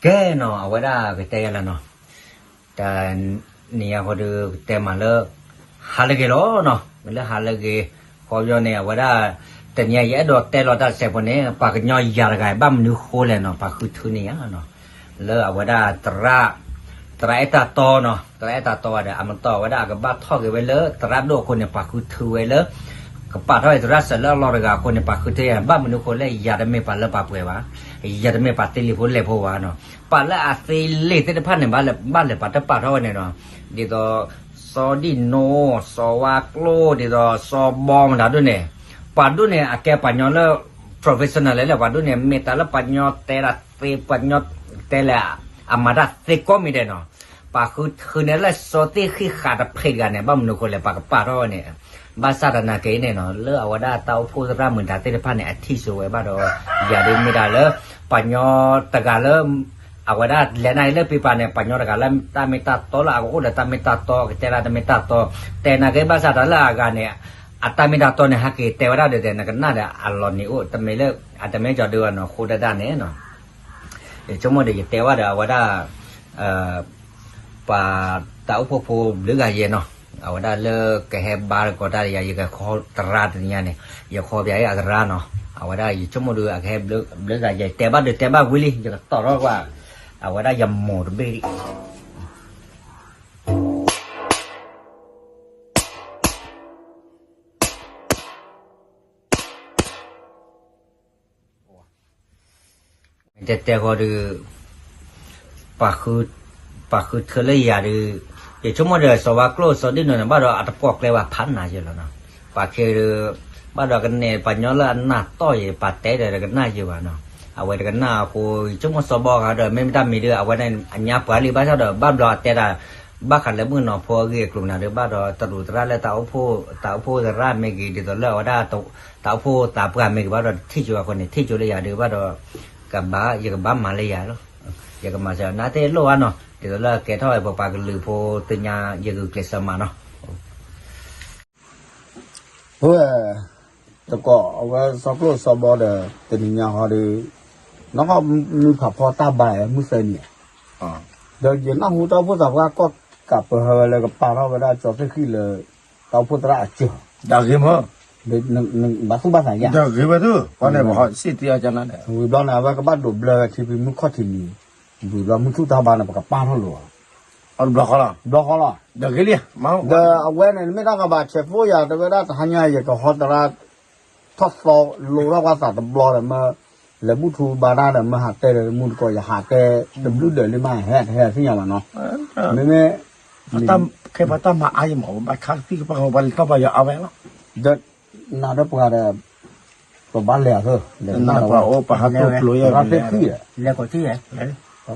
ကဲနီၤ အဝဲဒၣ်ကတဲယၤလၢနီၤ, တနံၤညါဃီဒီးကတဲမးလၢ ဟါလၢအဂ့ၤလီၤနီၤ, မ့ၢ်လၢဟါလၢအဂ့ၤ ဃီပညီန့ၣ် အဝဲဒၣ် တနံၤညါယအဲၣ်ဒိးတဲလီၤတၢ်စဲးဖိန့ၣ် ပှၤကညီယၤတဂၤ ဘၣ်မနုၤဃိလဲၣ်နီၤ ပှၤဃုထၢန့ၢ်ယၤနီၤ, လၢအဝဲဒၣ်သရၣ် သရၣ်အဲၣ်တၢ်တီနီၤ, သရၣ်အဲၣ်တၢ်တီဝဲဒီး အမတီၢ်ဝဲဒၣ်အကဘၣ်ထီၣ်က့ၤဝဲလၢသရၣ်ဒိၣ်အဃိန့ၣ် ပှၤဃုထၢဝဲလၢ ကပာ်ထီၣ်ဝဲသရၣ်စၢၤလၢအလီၢ်တဂၤအဃိန့ၣ် ပှၤဃုထၢယၤ ဘၣ်မနုၤဃိလဲၣ် ယၤတမ့ၢ်ပှၤလၢပှဲၤပှဲၤဘၣ်, ယၤတမ့ၢ်ပှၤသ့လံာ်ဖိလဲၢ်ဖိဘၣ်နီၤ, ပှၤလၢအသ့လံာ်သ့ၣ်တဖၣ်န့ၣ် ဘၣ်လဲၤ ဘၣ်လဲၤပှၤတပာ်ထီၣ်ဝဲန့ၣ်နီၤ, ဒ်သိး စီၤဒံၣ်နိ စီၤဝါကျိၣ် ဒ်သိးစီၤဘီမတၤဒိၣ်န့ၣ်, ပှၤဒိၣ်န့ၣ် အကဲပှၤကညီလၢ professional လဲၣ်လဲၣ် ပှၤဒိၣ်န့ၣ် မ့ၢ်တၢ်လၢပှၤကညီတဲဒၣ်သ့ ပှၤကညီတဲလဲၣ် အမၤတၢ်သ့ကိးမံၤဒဲးနီၤ, ပှၤဃုထၢန့ၢ်လၢစီၤသ့ၣ်ဃံၣ်ဃာ်တဖျၢၣ်တဂၤန့ၣ် ဘၣ်မနုၤဃိလဲၣ် ပှၤကပာ်ထီၣ်ဝဲန့ၣ်, ဘၣ်ဆၣ်သနာ်က့န့ၣ်နီၤ လၢအဝဲဒၣ်တၢ်အိၣ်ဖှိၣ်သရၣ်မုၣ်တၢ်သ့ၣ်တဖၣ်န့ၣ် အထံၣ်ဆိဝဲဘၣ်ဒီး ယၤဒ်မ့ၢ်ဒၣ်လၢ ပှၤကညီတဂၤလၢ အဝဲဒၣ်လဲၤနၤလၢပံပၤန့ၣ် ပှၤကညီတဂၤလၢတၢ်မ့ၢ်တၢ်တီလၢအကအိၣ်ဒီးတၢ်မ့ၢ်တၢ်တီ ကတဲဒၣ်တၢ်မ့ၢ်တၢ်တီ, တဲနာ်က့ဘၣ်ဆၣ်တၢ်လၢအဂၤန့ၣ် အတၢ်မ့ၢ်တၢ်တီန့ၣ် ဟဲက့ၤတဲဝဲဒၣ်ဒီး နကနၣ်ဒီးအလီၤနံၤအိၣ် တမ့ၢ်လၢ အတမ့ၢ်ကီၤဒုးဘၣ်နီၤ ဃိဒၣ်ဒၣ်န့ၣ်နီၤ, ယဆိကမိၣ်ဒီးယတဲဝဲဒီးအဝဲဒၣ် ပှၤတၢ်အိၣ်ဖှိၣ်ဖိဘျုးဂၤယဲနီၤ, အဝဲဒၣ်လၢကဟဲဘါတကီးတၢ်ဒီးယၤ ယကဟီသရၣ်တနံၤညါန့ၣ် ယဃီပယၤအသရၣ်နီၤ, အဝဲဒၣ်ယဆိကမိၣ်ဒီးအကဟဲဘျုးဂၤယဲ တဲဘၣ်ဒီးတဲဘၣ်ဝံၤလံ ယကတီၢ်ထီၣ်ကွၢ် အဝဲဒၣ်ယမိၢ်တဘ့ၣ် တဲတဲဃီဒီး ပှၤဃုထၢလၢယၤဒီး ယဆိကမိၣ်ဒီးစီၤဝါကျိၣ်စီၤဒံၣ်နိန့ၣ် ဘၣ်ဒီးအတပှီၢ်ကျဲဘၣ်ဖးနၤယဲလီၤနီၤ, ပှၤခဲဒီး ဘၣ်ဒီးကနဲၣ်ပှၤကညီလၢအနၢ်တီၢ်ယဲ ပှၤတဲဒီးတကနၣ်ယဲဘၣ်နီၤ, အဝဲတကနၣ်အဃိ ယဆိကမိၣ်စီၤဘီဂၤဒီး မ့ၢ်မတၤမံၤဒီး အဝဲန့ၣ်အညါပှၤလံ ဘၣ်ဆၣ်ဒီး ဘၣ်ဘျီအတဲဒၣ် ဘၣ်ဃးလၢမုၢ်ကနီၤဖိအဂ့ၢ်အကျိၤနၤဒီး ဘၣ်ဒီးတရူးသရၣ်လၢတၢ်အိၣ်ဖှိၣ် တၢ်အိၣ်ဖှိၣ်သရၣ်မ့ၢ်ဂ့ၤ ဒ်သိးလၢအဝဲဒၣ် တၢ်အိၣ်ဖှိၣ်သးပှၢ်မ့ၢ်ဂ့ၤ ဘၣ်ဒီးထံၣ်ကၠိအဃိန့ၣ် ထံၣ်ကၠိလၢယၤဒီး ဘၣ်ဒီး ကဘၣ် ယကဘၣ်မၤလၢယၤလီၤ, ယကမၤစၢၤနၤတ့ၢ်လိၣ်ဘၣ်နီၤ ဒ်သိးလၢကဲထီၣ်ဝဲပပှၤကလုာ်ဖိသ့ၣ်ညါ ယဂုာ်ကျဲးစၢးမၤနီၤ ဝဲ တကိး အဝဲစီၤကျိၣ်စီၤဘီဒီး တနံၤညါဃီဒီး နီၢ်ခီမုၢ်ဖးဖီတၢ်ဘါမုၢ်သၢနံၤ, ဒီးယနၢ်ဟူတၢ်အိၣ်ဖှိၣ်သးပှၢ်ကီၢ်ကးပၢဟၢဝဲလၢကပာ်ထီၣ်ဝဲဒၣ်ကၠီသ့ၣ်ဃံၣ်လၢ တၢ်အိၣ်ဖှိၣ်သရၣ်အစၢၤ, ဘၣ်သူၣ်ဘၣ်သးယါ, ဝံၤဘျီန့ၣ် အဝဲကဘၣ်ဒိးဘျၢဝဲထံဖံမုၢ်ခီၣ်ထံးနံၤ, ဝံၤဘျီမုၢ်ထူၣ်တၢ်ဘါန့ၣ် ပကပာ်ထီၣ်လိာ်အီၤ, ဘျီဃီလီၤ, ဒီးအဝဲန့ၣ် နမ့ၢ်တၢ်ကဘၣ်ဆဲးဖိယၤ တဲဝဲဒၣ်တဟါညါ ယကဟီသရၣ် ထီၣ်သီလိထီၣ်ပှၤသးတဘျီဒီးမ့ၢ် လဲၤဘူၣ်ထူဘါတၢ်ဒီးမ့ၢ်ဟးတဲဒီးမူတကိး ယဟးတဲတဘျုးဒၢးလံမး ဟဲတဟဲသ့ၣ်ညါဘၣ်နီၤ, မ့မ့ၢ် ခဲပှၤတၢ်မၤအါယမး ဘၣ်ခါသံကပၤပှၤလဲၤထီၣ်ပှၤယအါဝဲလီၤ, ဒီးနၤဒီးပှၤဒီး ပဘၣ်လဲၤအသး လဲၤပှၤအိၣ်ပှၤဟးတိၢ်ကျိၤယဲ သရၣ်သ့ၣ်ဃံၣ်, သရၣ်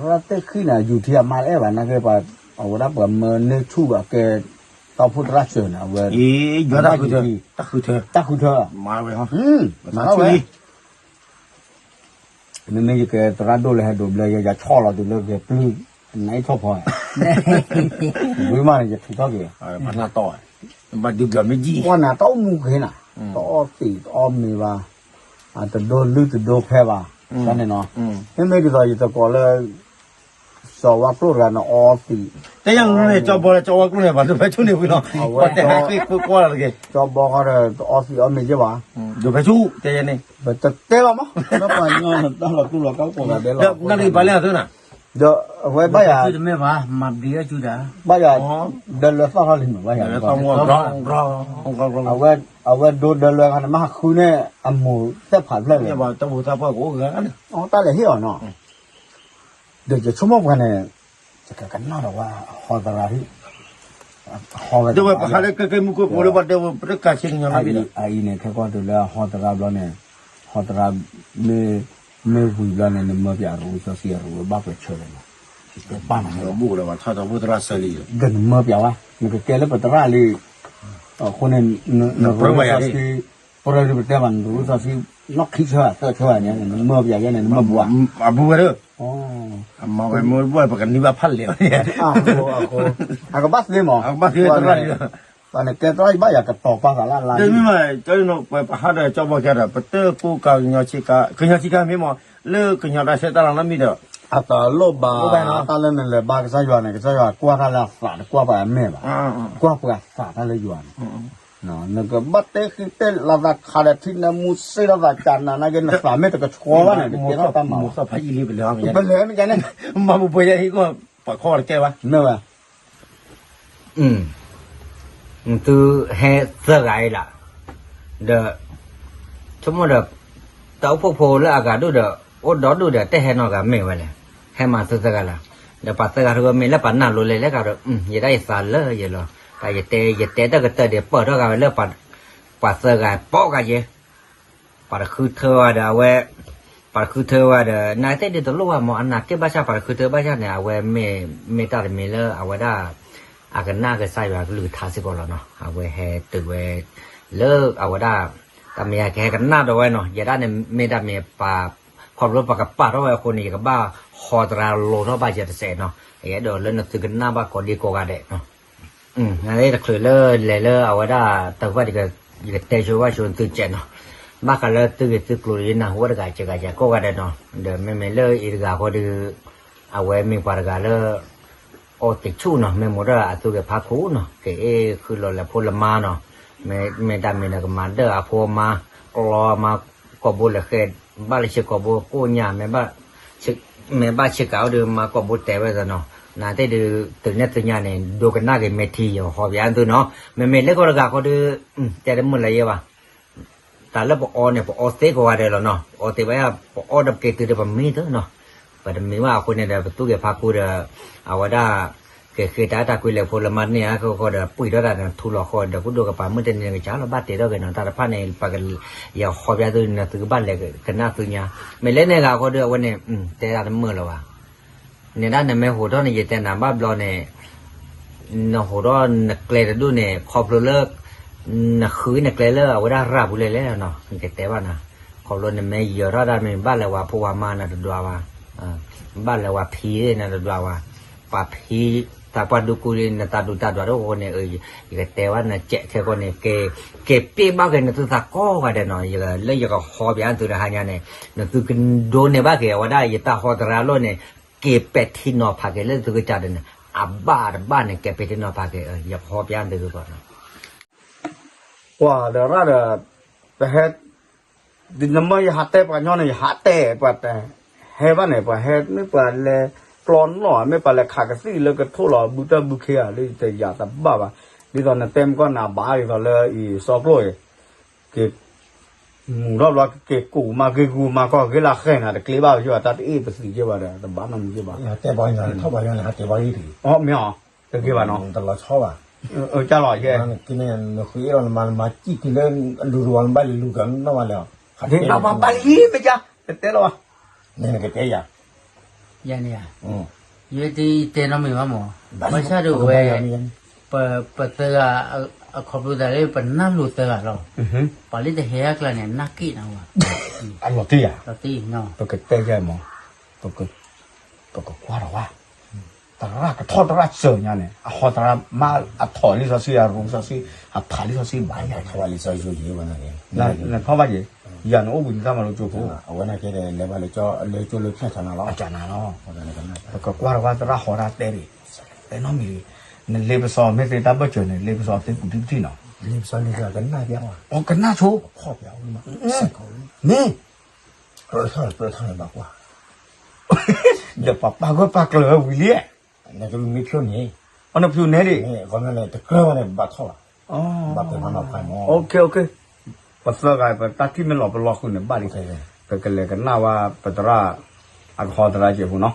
သ့ၣ်ဃံၣ်န့ၣ် ယူၤထံအမါတအဲၣ်ဘၣ် နာ်က့ အဝဲဒၣ်ပှၤမၢန့ၢ်ဆူၣ်ဘၣ်ကဲ တၢ်အိၣ်ဖှိၣ်သရၣ်စၢၤန့ၣ် အဝဲ တၢ်ဃုထၢ တၢ်ဃုထၢ မၤဝဲ မၤထီၣ်ဝဲ မ့မ့ၢ်ယကဲသရၣ်ဒိၣ်လၢဟဲဒိးဘျၢယဲ ယဆိၣ်လီၤတုၤလၢကဲပျုၢ် နအ့ၣ်ထီၣ်ဖီ ဝံၤမးန့ၣ် ယထုးထီၣ်က့ၤ ပှၤနၤတၢ်အိၣ်မူက့ၤနၤ တအီၣ်သံး တအီၣ်မ့ၤဘၣ် အတဒိလုၢ်တဒိဖဲဘၣ် တၢ်န့ၣ်နီၤ မ့မ့ၢ်ဒ်သိးယသကိးလၢ စီၤဝါကျိၣ်တဂၤန့ၣ် အီသံး တဲယၤန့ၣ် ကၠီဘီလၢကၠီဝါကျိၣ်န့ၣ် ပှၤဒိးဖဲဆူၣ်န့ၣ်ဝံၤလီၤ ပှၤတဲဟဲက့ၤကွၢ်ကွၢ်လီၤတက့ၢ် ကၠီဘီဃီဒီး တအီသံးအီမ့ၤက့ၤဘၣ် ဒိးဖဲဆူၣ် တဲယၤန့ၣ် ပတတဲဘၣ်မး လၢပှၤညီတၢ်လီၤတူၢ်လီၤကာ်အိၣ်ကိးဂၤဒဲးလီၤ နၢ်လံပာ်လၢအသၢနၤ ဒီးအဝဲဘၣ်ယၤ ဘၣ်ယၤ ဒၢလွဲသီၣ်ထီၣ်လံမး ဘၣ်ယၤ အဝဲဒိဒၢလွဲခါန့ၣ် မ့ၢ်ဟးဃုန့ၢ်အမိၢ်သ့ၣ်ဖးဖျၢၣ်န့ၣ် တၢ်လဲၤဟ့ၣ်အီၤနီၤ ဒီးယဆိကမိၣ်ပှၤန့ၣ် ယကကနၣ်ဒီးဝဲ ဟီသရၣ် ဟီဝဲ တဲဝဲပဟးလၢကဲကဲမူကီၢ်ဖိလၢပှၤတဲဝဲ ပတကးဆ့ကညီလီၤ အအံၤန့ၣ် ခဲကီၢ်တုၤလၢဟီသရၣ်ဘျီန့ၣ် ဟီသရၣ် မ့ၢ်ဝံၤဘျီန့ၣ် နမၢပၠးရူစီဆှံအရူ ဘၣ်ပှဲၤဆၢလီၤ တဲပၢ်န့ၣ် ဒီးနမၢပၠးဝဲ နကကဲလၢပသရၣ်လံ အဃိန့ၣ် နရူစီဆှံ ပရၢလံပတဲဘၣ် နရူစီဆှံ နီၢ်ခံဆၢ သၢဆၢန့ၣ် နမၢပၠးယဲန့ၣ် နမၢဘူးဧါ အဘူးဝဲဒၣ် အမၤဝဲမ့ၢ်ဘၣ်ပကနံၣ်ဘၣ်ဖးလဲၣ် အကဘၣ်သ့မး အကဘၣ်သ့သရၣ်လံ ပှၤန့ၣ်ကဲသရၣ်ဘၣ်ယၤကတီၤပာ်သးလၢ်လၢ် တမ့ၢ်မး ကၠီဒ်နီၣ် ပှၤပဟးဒီးကၠီဘီကဲဒီး ပတကိးကၤကညီဆံးကၤ ကညီဆံးကၤမ့ၢ်မး လၢကညီတၢ်ဆဲးတၢ်လီၤနီတမံၤဒီး အတလိၣ်ဘၣ်တၢ်လၢနလဲၤဘါကစၢ်ယွၤန့ၣ် ကစၢ်ယွၤကွၢ်တၢ်လၢအသး တကွၢ်ပှၤအမဲာ်ဘၣ်, ကွၢ်ပှၤသးတၢ်လၢယွၤန့ၣ်, နကဘၣ်တဲဃံတဲလၤသးခးဒီးထံနၢမူစ့ထီၣ်သးကနၤနာ်က့ နသးမ့ၢ်တကဆှီဘၣ်န့ၣ် နကဲထီၣ်တၢ်မၤဘၣ်, ပလဲၤန့ၣ်ကဲန့ၣ်, မၤပူၤပှဲၤယဲဟံၣ်ကီၢ် ပှၤခီတကဲဘၣ်, မ့ၢ်ဘၣ် သုဟဲသၢဂၤအံၤလီၤ, ဒီး ဆိကမိၣ်ဒီး တၢ်အိၣ်ဖှိၣ်ဖိလၢအဂၤဒိၣ်ဒီး အိၣ်ဒီဒိၣ်ဒီး တဟဲနီတဂၤမ့ၢ်ဝဲလဲၣ်, ဟဲမၤသုသၢဂၤလီၤ, ဒီးပှၤသၢဂၤတဂၤမ့ၢ်လၢပှၤနၢ်လိၤလဲၤလဲၤဂၤဒီး ယဒၣ်ယသးလၢယလီၤ, ယတဲ ယတဲတၢ်ကတၢၢ်ဒံးပၢၢ်ထီၣ်ဂၤဝဲလၢ ပှၤသၢဂၤပိာ်ဂၤယဲ ပှၤတဃုထၢဝဲဒီးအဝဲ, ပှၤတဃုထၢဝဲဒီး နသ့ၣ်ဒုးတလိၣ်ဝဲမ့ၢ် အနာ်က့ၢ်ဘၣ်ဆၣ် ပှၤတဃုထၢဘၣ်ဆၣ်န့ၣ် အဝဲမ့ၢ် မ့ၢ်တၢ်တမံၤလၢအဝဲဒၣ် အကနၣ်ကစၢ်ယွၤကလုၢ်ကထါစ့ၢ်ကီးလီၤနီၤ, အဝဲဟဲတုၤဝဲ လၢအဝဲဒၣ် တၢ်မ့ၢ်ယကဟဲကနၣ်ဒီးဝဲနီၤ, ယဲဒၣ်န့ၣ်မ့ၢ်တၢ်မ့ၢ်ပှၤ ခီဖျိပှၤကပာ်ထီၣ်ဝဲအဃိန့ၣ် ယကဘၣ်ဟီသရၣ်လိၤထီၣ်ဘၣ်ယဲတစဲးနီၤ, ယအဲၣ်ဒိးလၢနသုကနၣ်ဘၣ်ကိးဒံကိးဂၤဒဲးနီၤ နသ့ၣ်တချုးလၢလဲၤလၢအဝဲဒၣ်တၢ်ဃာ်ဒီး ယကတဲဆိဝဲဆိသုကဲးနီၤ, ဘၣ်ဃးလၢသုဂ့ၢ်သုကျိၤယနၢ်ဟူဝဲတဂၤစဲးဂၤစဲးကိးဂၤဒဲးနီၤ, ဒီးမ့မ့ၢ်လၢအံၤတဂၤဃီဒီး အဝဲမ့ၢ်ပှၤတဂၤလၢ အီသံးဆူၣ်နီၤ, မ့ၢ်မိၢ်ဒီးအသုးဂဲၤဖးခိၣ်နီၤ, ကအဲၣ်ဃုာ်လီၤလဲၤဖိလၢမါနီၤ, မ့ၢ်တၢ်မ့ၢ်ဒီးကမၤဒၢၣ်အဖိအမါ, ကျီမါ, ကိာ်ဘိလဲၤဃဲး, ဘၣ်လၢဆ့ကိာ်ဘိကိၣ်ညၣ်, မ့ၢ်ဘၣ်ဆ့ကၤအိၣ်ဒီးမါကိာ်ဘိတဲဝဲသနီၤ, နသ့ၣ်ဒုး တုၤန့ၢ်သုညါန့ၣ် ဒိကနၣ်က့ၤမဲာ်ထံယဟီပယါသုနီၤ, မ့မ့ၢ်လၢကီၢ်တဂၤဃီဒီး တဲတမုာ်လၢၤယဲဘၣ် တၢ်လၢပအီန့ၣ် ပအီသ့ကိးဂၤဒဲးလီၤနီၤ, ပအီသ့ဘၣ်ယါ, ပအီဒီးပက့ၤတုၤဒီးပမံသ့နီၤ, ပတမံဘၣ်အဃိန့ၣ်ဒီး ပသူၣ်ဂဲၤဖးခိၣ်ဒီး အဝဲဒၣ် ကဃ့တၢ်တၢ်ကွံလဲၤဖိလၢမါန့ၢ်အဃိဒီး ပှံၢ်ထီၣ်တၢ်န့ၣ်ထူလီၤဃီဒီး ကူဒိၣ်ကပၤမုၢ်တနံၤကစၢ်လီၤ ဘၣ်တဲထီၣ်က့ၤနီၤ, တၢ်တဖၣ်န့ၣ် ပက ယဟီပယါသုန့ၣ် သုကဘၣ်လဲၤကနၣ်သုညါ, မ့ၢ်လၢန့ၣ်ဂၤဃီဒီး အဝဲန့ၣ် တဲတၢ်တမုာ်လၢၤဘၣ် န့ၣ်ဒၣ်နမ့ၢ်ဟိးထီၣ်န့ၣ် ယတဲနၤဘၣ်ဘျီန့ၣ်, နဟိးထီၣ်နကျဲတဒူၣ်န့ၣ် ခီဖျိလၢ နဃုနကျဲလၢအဝဲဒၣ်ရၤပူၤလဲၣ်လဲၣ်နီၤ, နကတဲဘၣ်နၤ, ခီဖျိနမ့ၢ်ယၢၤထီၣ်ဒၣ်မ့ၢ် ဘၣ်လဲၤဝဲဖိဝဲမါနတဒွးဘၣ်, ဘၣ်လဲၤဝဲဖံနတဒွးဘၣ်, ပှၤဖံ တၢ်ပှၢ်ဒူကူလံနတၢ်ဒူတၢ်ဒွးတအိၣ်ဃိန့ၣ်, ယကတဲဘၣ်နၤစဲးခဲကိာ်န့ၣ်, က့ၤပ့ၢ်ဘၣ်က့ၤနသုသးကိးဂၤဒဲးနီၤ, လၢယကဟီပယါသုတဟါညါန့ၣ်, နသုကဒိးန့ၢ်ဘၣ်က့ၤ အဝဲဒၣ်ယတၢ်ဟီသရၣ်လီၢ်န့ၣ် က့ၤပဲာ်ထံနီၤဖးက့ၤလၢသုကစၢ်ဒီးန့ၣ်, အဘၣ်တဘၣ်န့ၣ် ကဲပဲာ်ထံနီၤဖးက့ၤ, ယကဟီပယါသုကီးနီၤ ပှၤဒီးရၣ်ဒီး ပဟဲ ဒ်နမ့ၢ်ယဟးတဲပှၤညီန့ၣ် ယဟးတဲပှၤတဲ, ဟဲဘၣ်န့ၣ် ပှၤဟဲမ့ၢ်ပှၤလဲၤကျီနီၣ်ဧါ မ့ၢ်ပှၤလဲၤခးကသံၣ်လၢကထိၣ်လီၤ ဘုတၢ်ဘုခ့ဧါ လၢယတယာ်တဘၣ်ဘၣ်, ဒ်သိးနတဲမကီၢ်နၤဘၣ်ဒ်သိးလၢအံၤစီကျိၣ်အံၤ, က့ၤ မူၤထီၣ်ဘျီ က့ၤကူးမၤ က့ၤကူးမၤကီၢ် က့ၤလၢဃဲၤနၤ တကျ့ဘၣ် ယဘၣ်တၢ်တအ့ၣ်ပသံးက့ၤဘၣ် တဘၣ်နီတမံၤက့ၤဘၣ်, တဲပှၤညီန့ၣ် ထီၣ်ပှၤညီန့ၣ် ဟးတဲပှၤအံၤတဂ့ၤ, အမ့ၢ်အီၤ တဂ့ၤဘၣ်နီၤ, တလီၤဆီဘၣ်, ကၢ်လီၤယဲ, နဃုအ့ၣ်လီၤနမါ နမါစံၣ်တုၤလၢ လူၤတဝီ နဘၣ်လဲၤလူၤကနီၣ်ဘၣ်လဲၣ်, ဘၣ်လံမ့ၢ်ကၢ် ကတဲလီၤဘၣ်, နကတဲယၤ ယၤန့ၣ်ဧါ, ယဲတတဲနီတမံၤဘၣ်မး, ဘၣ်ဆၣ်ဒီးဝဲ ပသၢဂၤ အခီဖျိသးလၢပနၢ်လိၤသၢဂၤလီၤ, ပှၤလၢတဟဲအကျါန့ၣ် နၢ်က့ၣ်နၤဝဲ, အလီၤတံၢ်ဧါ, လီၤတံၢ်နီၤ, ပကတဲယၤမး, ပကကွၢ်ဒီးဝဲ, သရၣ်ကထီၣ်သရၣ်စၢၤညါန့ၣ် အဟီသရၣ်မါအထီၣ်လံာ်စီဆှံ အရူစီဆှံ အဖးလံာ်စီဆှံဘၣ်ညါ, ထီၣ်ဘၣ်လံာ်စီဆှံယဲဝဲန့ၣ်, နထီၣ်ဘၣ်ယဲ, ယၤန့ၣ်အိၣ်ဘှံးနံၤတၢ်မၤလိကၠိဖိ, အဝဲန့ၣ်ကဲဒီး လဲၤဘၣ်လၢကၠိလၢဖျၢၣ်ဆါနၤလီၤ, အကၢ်နၤလီၤ, ပကကွၢ်ဒီးဝဲသရၣ်ဟီတၢ်တဲန့ၣ်, တဲနီတမံၤ, နလ့ပစီမ့ၢ်သ့တၢ်ဘၢၣ်စၢၤန့ၣ် လ့ပစီသ့ပူၤတံၢ်ပထံၣ်နီၤ, လ့ပစီန့ၣ်ကနၣ်ပျါဝဲ, အကနၣ်ဆိ, ခီၣ်ပျါဝဲ, မ့ၢ် ကြၢးထီၣ်ကြၢးထီၣ်န့ၣ်ဘၣ်ကွၢ်, ဒီးပှၤပာ်ဂၢၢ်ပာ်ကျၢၤဝဲဝံၤလံ, နကမ့ၢ်ဖျိန့ၣ်, အနဖျိန့ၣ်ဒံး, ဂီၢ်မ့ၢ်န့ၣ် တကြၢးဝဲန့ၣ်ဘၣ်ထီၣ်ဘၣ်, ဘၣ်ပဲာ်မနီၤဖးမး, ပသၢဂၤ ပတၢ်ထံၣ်မ့ၢ်လီၤပလီၢ်ဃုာ်န့ၣ် ဘၣ်လံ, ပကလဲၤကနၣ်ဝဲ ပသရၣ် အကဟီသရၣ်ကဲးဖိနီၤ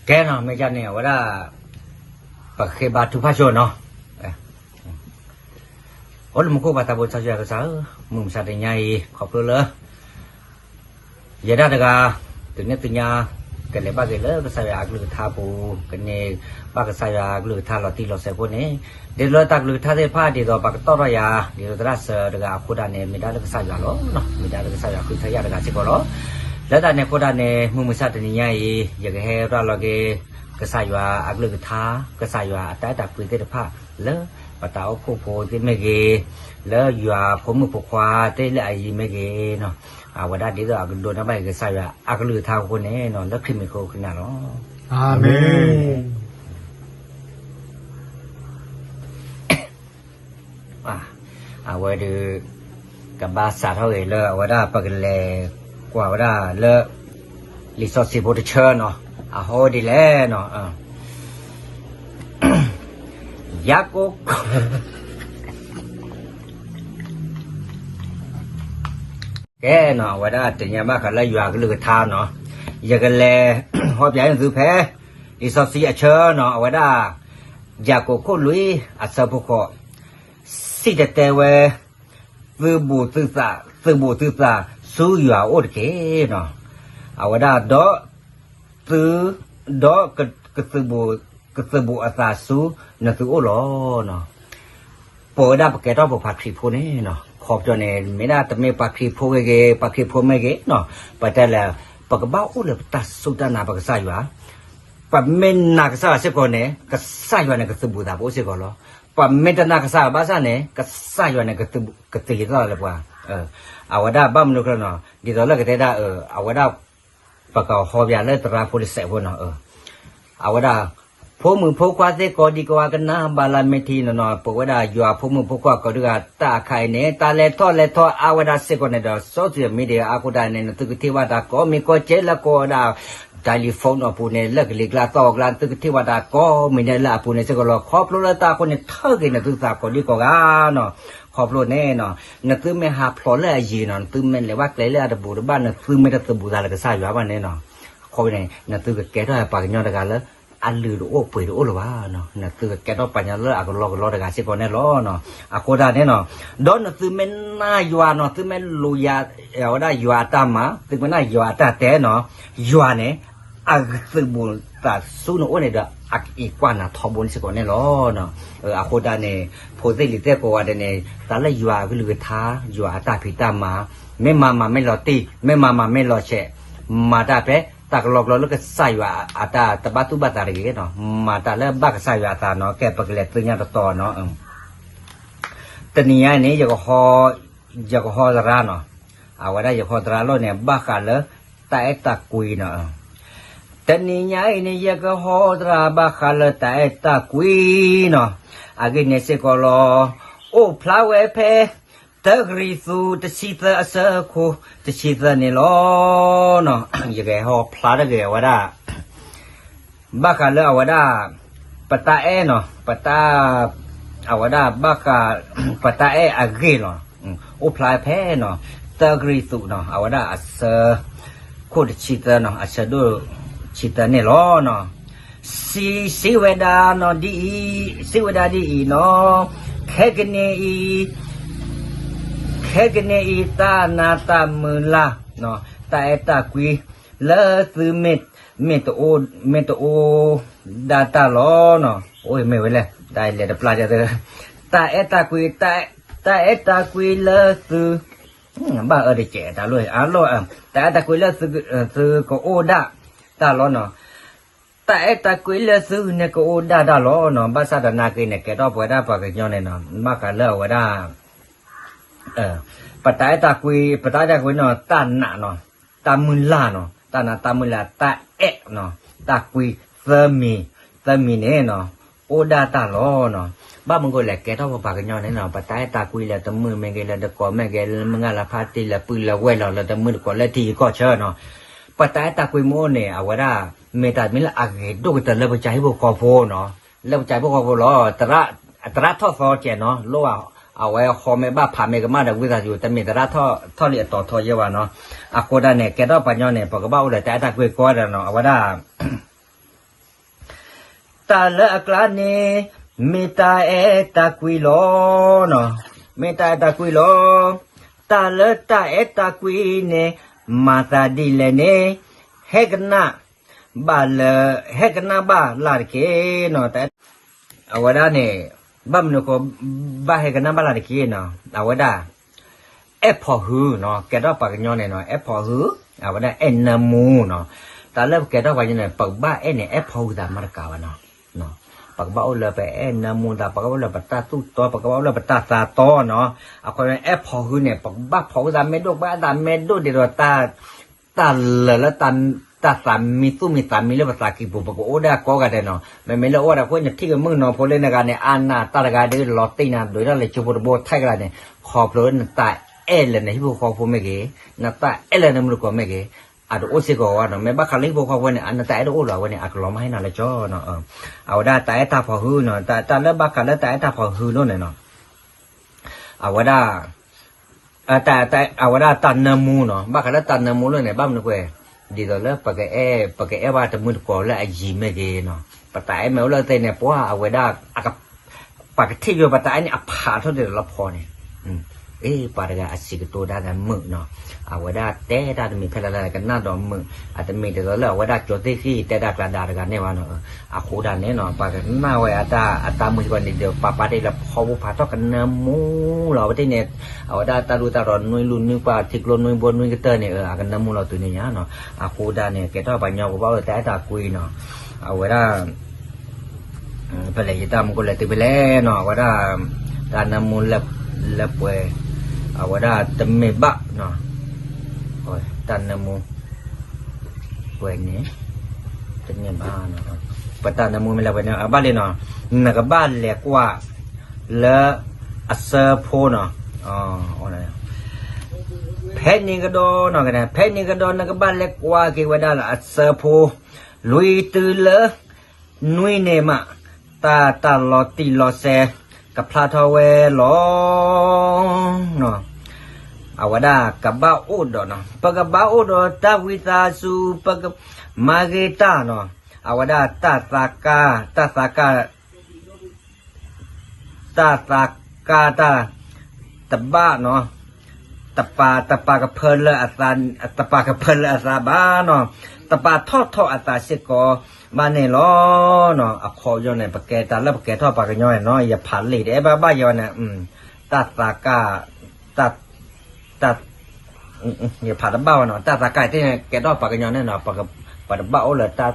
ကဲနီၤ မ့ၢ်ကၢ်န့ၣ် အဝဲဒၣ် ပဃ့ဘါထုကဖၣ်ဆိနီၤ, အိၣ်လၢမူခိၣ်ပှၤသးဘိစီဆှံယွၤကစၢ်ဧၢ, မုၢ်မဆါတနံၤညါအံၤ ခီဖျိလၢ ယဲဒၣ်တဂၤ တုၤန့ၢ်သ့ၣ်ညါ ကလဲၤဘၣ်က့ၤလၢကစၢ်ယွၤအကလုၢ်ကထါပူၤ, ကန့ၢ်ဘၣ်ကစၢ်ယွၤအကလုၢ်ကထါလီၤတံၢ်လီၤဆဲးဖိန့ၣ်, ဒ်သိးလၢတၢ်ကလုၢ်ကထါသ့ၣ်တဖၣ် ဒ်သိးပှၤကတီၢ်ထီၣ်ယၤ ဒ်သိးသရၣ်စၢၤတဂၤအဃိဒၣ်န့ၣ် မ့ၢ်ဒၣ်လၢကစၢ်ယွၤလီၤ, မ့ၢ်ဒၣ်လၢကစၢ်ယွၤဃုထၢယၤတဂၤစ့ၢ်ကီးလီၤ. လၢတၢ်န့ၣ်အဃိဒၣ်န့ၣ် မုၢ်မဆါတနံၤညါအံၤ ယကဟဲရၤလီၤက့ၤ ကစၢ်ယွၤအကလုၢ်ကထါ, ကစၢ်ယွၤအတၢ်အဲၣ်တၢ်ကွံသ့ၣ်တဖၣ်လၢ ပတၢ်အိၣ်ဖှိၣ်ဖိသ့ၣ်မ့ၢ်ဂ့ၤ, လၢယွၤဖိမုၣ်ဖိခွါသ့ၣ်လၢအယံၤမ့ၢ်ဂ့ၤနီၤ, အဝဲဒၣ်ဒ်သိးအကဒိးန့ၢ်ဘၣ်က့ၤကစၢ်ယွၤအကလုၢ်ကထါအဃိန့ၣ်နီၤ, လၢခရံာ်မံၤအဃိကနၣ်လီၤ. အၤမ့ၣ်. အဝဲဒုး ကဘၣ်စးထီၣ်ဂ့ၤလၢအဝဲဒၣ်ပကလဲၤကွၢ်ဝဲဒၣ်လၢ လံာ်စီဆှံဖိတဆၢနီၤ, အဟီဒ်လဲၣ်နီၤ, ယၤကိာ် ကဲနီၤ, အဝဲဒၣ်တနံၤဘၣ်ဃးလၢယွၤကလုၢ်ကထါနီၤ, ယကလဲၤဟီပၠးန့ၢ်သုဖဲ လံာ်စီဆှံအဆၢနီၤ, အဝဲဒၣ် ယၤကိာ်ခိၣ်လွံၢ်အဆၢဖိဃိး, စံၣ်တဲၤတဲဝဲ သုဘူးသုသး, သုဘူးသုသးဆူယွၤအအိၣ်တက့ၢ်နီၤ, အဝဲဒၣ်ဒီး သု ဒီး ကသုးဘူးအသးဆူ နသုအိၣ်လီၤနီၤ. ပဝဲဒၣ်ပကဲထီၣ်ပပှၤခရံာ်ဖိန့ၣ်နီၤ, ခီပညီန့ၣ် မ့ၢ်ဒၣ်တမ့ၢ်ပှၤခရံာ်ဖိဝဲဂ့ၤ, ပှၤခရံာ်ဖိမ့ၢ်ဂ့ၤနီၤ, ပတဲလဲၣ်, ပကဘၣ်အိၣ်လၢပတၢ်စူၢ်တၢ်နာ်ပကစၢ်ယွၤ, ပမ့ၢ်နာ်ကစၢ်ယွၤစ့ၢ်ကီးန့ၣ် ကစၢ်ယွၤန့ၣ်ကသုးဘူးသးပအိၣ်စ့ၢ်ကီးလီၤ. ပမ့ၢ်တနာ်ကစၢ်ယွၤဘၣ်ဆၣ်န့ၣ် ကစၢ်ယွၤန့ၣ် ကသုးဘူးကသ့လီၤလၢပှၤ, အဝဲဒၣ်ဘၣ်မနုၤအဃိနီၤ, ဒ်သိးလၢကတဲဒၣ် အဝဲဒၣ် ပကဟီပၠးလၢသရၣ်ဖိတစဲးဖိနီၤ, အဝဲဒၣ် ဖိမုၣ်ဖိခွါသ့ၣ်ကိးဒံကိးဂၤကနၣ်ဘၣ်လၢမ့ၢ်ထံနီၤနီၤ, ပဝဲဒၣ်ယွၤဖိမုၣ်ဖိခွါကိးဒံဂၤတၢ်အခါအံၤန့ၣ် တၢ်လဲၤထီၣ်လဲၤထီအါဝဲဒၣ်စ့ၢ်ကီးန့ၣ်ဒီး social media အဃိဒၣ်န့ၣ် နသုကထံၣ်ဘၣ်တၢ်ကိးမံၤကိးကဲလၢကိးဝဲဒၣ် telephone အပူၤန့ၣ် လၢကလံၤကျါသီၣ်ကျါ နသုကထံၣ်ဘၣ်တၢ်ကိးမံၤဒဲးလၢအပူၤန့ၣ်စ့ၢ်ကီးလီၤ. ခီဖျိလၢတၢ်အဃိန့ၣ် ထၢက့ၤနသုသးကိးဒံကိးဂၤနီၤ, ခီဖျိန့ၣ်နီၤ, နသုမ့ၢ်ဟးဖျိးလၢအယံၤနီၤ, နသုမ့ၢ်လဲၤဘၣ်ကျဲလၢအတဘူးတဘၣ် နသုမ့ၢ်တသုးဘူးသးလၢကစၢ်ယွၤဘၣ်န့ၣ်နီၤ, အဃိန့ၣ် နသုကကဲထီၣ်ပှၤကညီတဂၤလၢ အလုၢ်တအိၣ်ပှ့ၤတအိၣ်လၢၤဘၣ်နီၤ, နသုကကဲထီၣ်ပှၤကညီလၢအကလီကလီတဂၤစ့ၢ်ကီးန့ၣ်လီၤ. အဃိဒၣ်န့ၣ်နီၤ, ဒီးနသုမ့ၢ်နာ်ယွၤနီၤ, သုမ့ၢ်လူၤယၤ အဝဲဒၣ်ယွၤအတၢ်မၤ, သုမ့ၢ်နာ်ယွၤအတၢ်တဲနီၤ, ယွၤန့ၣ် အကသုးဘူးသးဆူနအိၣ်န့ၣ်ဒီး အကအံးကွၢ်နၤထီဘိန့ၣ်စ့ၢ်ကီးန့ၣ်လီၤ. အဃိဒၣ်န့ၣ် ဖိသ့ၣ်လံၤသ့ၣ်ကိးဂၤဒဲးန့ၣ် တၢ်လၢယွၤအကလုၢ်ကထါ, ယွၤအတၢ်ဖံးတၢ်မၤ, မ့ၢ်မၤမၤမ့ၢ်လီၤတံၢ်, မ့ၢ်မၤမၤမ့ၢ်လီၤဆဲး, မၤတၢ်ဖဲတၢ်ကလီကလီလၢကစၢ်ယွၤအတၢ်တဘၣ်သူၣ်ဘၣ်သးတဂ့ၤနီၤ, မၤတၢ်လၢဘၣ်ကစၢ်ယွၤအသးနီၤ, ကဲပကလဲၤသ့ၣ်ညါတတီၤနီၤ. တနံၤညါအံၤန့ၣ် ယကဟီသရၣ်နီၤ, အဝဲဒၣ်ယကဟီသရၣ်လီၤန့ၣ် ဘၣ်ဃးလၢတၢ်အဲၣ်တၢ်ကွံနီၤ. တနံၤညါအံၤန့ၣ် ယကဟီသရၣ်ဘၣ်ဃးလၢတၢ်အဲၣ်တၢ်ကွံနီၤ. အဂ့ၢ်န့ၣ်စ့ၢ်ကီးလီၤ, အိၣ်ဖျါဝဲဖဲ တၢကရံၣ်သူး တဆံသၢအဆၢခိၣ် တဆံသၢန့ၣ်လီၤ. ယကဟဲဟီဖျါတဂ့ၤအဝဲဒၣ် ဘၣ်ဃးလၢအဝဲဒၣ် ပတၢ်အဲၣ်နီၤ, ပတၢ် အဝဲဒၣ်ဘၣ်ဃး ပတၢ်အဲၣ်အဂ့ၢ်လီၤ. အိၣ်ဖျါဖဲနီၤ, တၢကရံၣ်သူးနီၤ, အဝဲဒၣ်အဆၢ ခိၣ်တဆံသၢနီၤ, အဆၢဒိၣ်တဆံသၢန့ၣ်လီၤ. စံး စံးဝဲဒၣ်နီၤဒ်အံၤ, စံးဝဲဒၣ်ဒ်အံၤနီၤ, ခဲကနံၣ်အံၤ ခဲကနံၣ်အံၤ တၢ်နးတၢ်မုၢ်လၢ် တၢ်အဲၣ်တၢ်ကွံ လၢသုမ့ၢ် မ့ၢ်တအိၣ် မ့ၢ်တအိၣ်ဒၣ်တၢ်လီၤနီၤ. အိၣ်မ့ၢ်ဝဲလဲၣ်, တၢ်လဲၤတပျၢ် တၢ်အဲၣ်တၢ်ကွံ တၢ်အဲၣ်တၢ်ကွံလၢသု ဘၣ်အၢတကဲးတၢ်လီၤ, တၢ်အဲၣ်တၢ်ကွံလၢသု သုကအိၣ်ဒၣ်တၢ်လီၤနီၤ. တၢ်အဲၣ်တၢ်ကွံလၢသုန့ၣ်ကအိၣ်ဒၣ်တၢ်လီၤနီၤ. ဘၣ်ဆၣ်သနာ်က့န့ၣ် ကဲထီၣ်ပဝဲဒၣ်ပှၤကညီန့ၣ်နီၤ, ဘၣ်ဃးလၢအဝဲဒၣ် ပတၢ်အဲၣ်တၢ်ကွံ ပတၢ်အဲၣ်တၢ်ကွံနီၤ, တၢ်နးနီၤ, တၢ်မုၢ်လၢ်နီၤ, တၢ်နးတၢ်မုၢ်လၢ် တၢ်အဲၣ်နီၤ, တၢ်ကွံ သၢမံၤ သၢမံၤန့ၣ်နီၤ, အိၣ်ဒၣ်တၢ်လီၤနီၤ. ဘၣ်မနုၤအဃိလဲၣ်, ကဲထီၣ်ပပှၤကညီန့ၣ်နီၤ, ပတၢ်အဲၣ်တၢ်ကွံလၢတမုာ်မ့ၢ်ဂ့ၤ, လၢတကိးမ့ၢ်ဂ့ၤ, လၢမုၢ်ဂၢ်လၢဖါတံၢ် လၢပုၢ်လၢဝဲၢ်လီၤ, လၢတမုာ်တကိးလၢထံဂုၤကီၢ်ဆၢနီၤ. ပတၢ်အဲၣ်တၢ်ကွံမ့ၢ်အိၣ်န့ၣ် အဝဲဒၣ် မ့ၢ်တၢ်မ့ၢ်လၢအဂ့ၤဒိၣ်ကတၢၢ်လၢပကစၢ်ဟံၣ်ဖိဃီဖိနီၤ, လၢပကစၢ်ဟံၣ်ဖိဃီဖိလီၤ. သရၣ်ထီၣ်သီကဲးနီၤ, လိၣ်ဘၣ် အဝဲဟီမ့ၢ်ဘၣ်ဖးမ့ၢ်ကမၣ်ဒီး ဝံသးစူၤ တမ့ၢ်သရၣ်ထီၣ်ထီၣ်ယဲၢ်ဘၣ်နီၤ. အဃိဒၣ်န့ၣ် ကဲထီၣ်ပှၤကညီန့ၣ် ပကဘၣ်အိၣ်ဒီးတၢ်အဲၣ်တၢ်ကွံကိးဂၤဒဲးနီၤ, အဝဲဒၣ် တၢ်လၢအကျါန့ၣ် မ့ၢ်တၢ်အဲၣ်တၢ်ကွံလီၤ. မ့ၢ်တၢ်အဲၣ်တၢ်ကွံလီၤ. တၢ်လၢတၢ်အဲၣ်တၢ်ကွံန့ၣ် မၤသးဒ်လဲၣ်န့ၣ် ဟဲကနၣ်ဘၣ်လၢ ဟဲကနၣ်ဘၣ်လၢ်တက့ၢ်နီၤ. အဝဲဒၣ်န့ၣ် ဘၣ်မနုၤဃိ ဘၣ်ဟဲကနၣ်ဘၣ်လၢ်တက့ၢ်နီၤ, အဝဲဒၣ် အဲၣ်ဖိးဟုနီၤ, ကဲထီၣ်ပှၤကညီန့ၣ်နီၤ, အဲၣ်ဖိးဟု, အဝဲဒၣ်အဲၣ်နၢမူနီၤ. တၢ်လၢပကဲထီၣ်ပှၤကညီန့ၣ် ပကဘၣ်အဲၣ်န့ၣ် အဲၣ်ဖိးဟုသးမၤတကးဘၣ်နီၤ. ပကဘၣ်အိၣ်လၢပအဲၣ်နၢမူသး, ပကဘၣ်အိၣ်လၢပတၢ်သူၣ်တီ, ပကဘၣ်အိၣ်လၢပတၢ်သးတီနီၤ. အခီပညီ အဲၣ်ဖီၣ်ဟုန့ၣ် ပကဘၣ်ဖီၣ်ဟုသးမဲာ်ဒိၣ်, ပအဲၣ်သးမဲာ်ဒိၣ်ဒ်သိး တၢ်လၢာ်လၢ တၢ်သးမံသူၣ်မံသးမံလၢပသးကံၢ်ပူၤ ပကအိၣ်ဒၣ်ကိးဂၤဒဲးနီၤ. မ့မ့ၢ်လၢအိၣ်ဝဲဒၣ်အဃိ နထံၣ်ကမုၣ်ကနီၤဖိလၢနဂၤန့ၣ် အါနၢ်တၢ်တဂၤဒီး လီၤတံၢ်နၤ ဒွဲၣ်ထီၣ်လၢကၠိဖိတဘိထဲကလးန့ၣ်, ခီဖျိလၢနတၢ်အဲၣ်လၢနဟံၣ်ဖိဃီဖိမ့ၢ်ဂ့ၤ, နတၢ်အဲၣ်လၢနမုၢ်တကိးမ့ၢ်ဂ့ၤ, အတအိၣ်စ့ၢ်ကီးဘၣ်နီၤ. မ့ၢ်ဘၣ်ဃးလၢဟံၣ်ဖိဃီဖိန့ၣ် အနတၢ်အဲၣ်တအိၣ်လီၤ အဝဲန့ၣ် အကလီၤမၢ်ဟ့ၣ်နၤလၢကၠီနီၤ. အဝဲဒၣ်တၢ်အဲၣ်တၢ်ဖီၣ်ဟုနီၤ, တၢ်လၢဘၣ်ဃးလၢတၢ်အဲၣ်တၢ်ဖီၣ်ဟုလိၤန့ၣ်နီၤ, အဝဲဒၣ် အဝဲဒၣ်တၢ်နၢမူနီၤ, ဘၣ်ဃးလၢတၢ်နၢမူလိၤန့ၣ် ဘၣ်မနုၤကွဲ, ဒ်သိးလၢ ပကအဲၣ်ဘၣ်တမုၢ်တကိးလၢအယံၤမ့ၢ်ဂ့ၤနီၤ, ပတၢ်အဲၣ်မ့ၢ်အိၣ်လၢသ့ၣ်န့ၣ် ပှၤအဝဲဒၣ် ပကထံၣ်ယိာ်ပတၢ်အဲၣ်န့ၣ် အဖးထီၣ်ဒ်သိးလၢဖီန့ၣ်, အ့ ပှၤတဂၤအစံးကတိၤဒၣ်ဒီးမုာ်နီၤ, အဝဲဒၣ်တဲတၢ်တမံၤဖဲလဲၣ်လဲၣ် ကနၣ်ဒီးမုာ်, အတမ့ၢ်ဒ်သိးလၢအဝဲဒၣ်ကၠိသ့ၣ်ဃံၣ်တဲတၢ်ကျါဒၣ်တဂၤန့ၣ်ဘၣ်နီၤ. အဃိဒၣ်န့ၣ်နီၤ ပှၤကနၣ်ဝဲအတၢ်မုာ်စ့ၢ်ကီးန့ၣ်ဒီး ပှၤပာ်တ့ၢ်လၢဖီဖိဖးထီၣ်ကနၢမူလီၤ. အဝဲသ့ၣ်န့ၣ် အဝဲဒၣ်တၢ်လူၢ်တၢ်ရီၤနွံလူၢ်နွံပှၢ် ထံကျိနွံဘိနွံကတၢၢ်န့ၣ် အကနၢမူလီၤတုၤန့ၣ်ညါနီၤ. အဃိဒၣ်န့ၣ် ကဲထီၣ်ပှၤကညီပဘၣ်အိၣ်လၢတၢ်အဲၣ်တၢ်ကွံနီၤ, အဝဲဒၣ် ဖဲလဲၣ်ယတၢ်မူကလၢာ်တုၤဖဲလဲၣ်နီၤ, အဝဲဒၣ် တၢ်နၢမူလၢပှဲၤ, အဝဲဒၣ်တမ့ၢ်ဘၣ်နီၤ, တၢ်နၢမူ ပှဲၤန့ၣ် တမ့ၢ်ဘၣ်နီၤ, ပတၢ်နၢမူမ့ၢ်လၢပှဲၤန့ၣ် အဘၣ်လံနီၤ, နကဘၣ်လဲၤကွၢ်လၢအစၢဖိနီၤ, ဖဲန့ၣ်ကဒီးနီၤ, ဖဲန့ၣ်ကဒီး နကဘၣ်လဲၤကွၢ်က့ၤဝဲဒၣ်လၢအစၢဖိ, လွံၢ်တုၤလၢ နွံန့ၣ်မး တၢ်တၢ်လီၤတံၢ်လီၤဆဲး ကဖျါထီၣ်ဝဲလီၤ. အဝဲဒၣ်ကဘၣ်အိၣ်ဒီးနီၤ, ပကဘၣ်အိၣ်ဒီးတၢ်ဝံသးစူၤ, ပကမၤဂ့ၤတၢ်နီၤ, အဝဲဒၣ်တၢ်သးကါ, တၢ်သးကါ တၢ်သးကါတၢ် တဘၣ်နီၤ, တပာ် တပာ်ကဖၢလၢအသး, တပာ်ကဖၢလၢအသးဘၣ်နီၤ, တပာ်ထီၣ်ထီအသးစ့ၢ်ကီးဘၣ်န့ၣ်လီၤ. အခီပညီန့ၣ် ပကဲတၢ်လၢပကဲထီၣ်ပှၤကညီန့ၣ်နီၤ, ယဖးလံာ်တအဲၣ်ဘၣ်ဘၣ်ယၤန့ၣ်, တၢ်သးကါ တၢ် တၢ် ယဖးတဘၣ်ဘၣ်နီၤ, တၢ်သးကါသ့ၣ်န့ၣ် ကဲထီၣ်ပှၤကညီန့ၣ်နီၤ, ပတဘၣ်အိၣ်လၢ တၢ်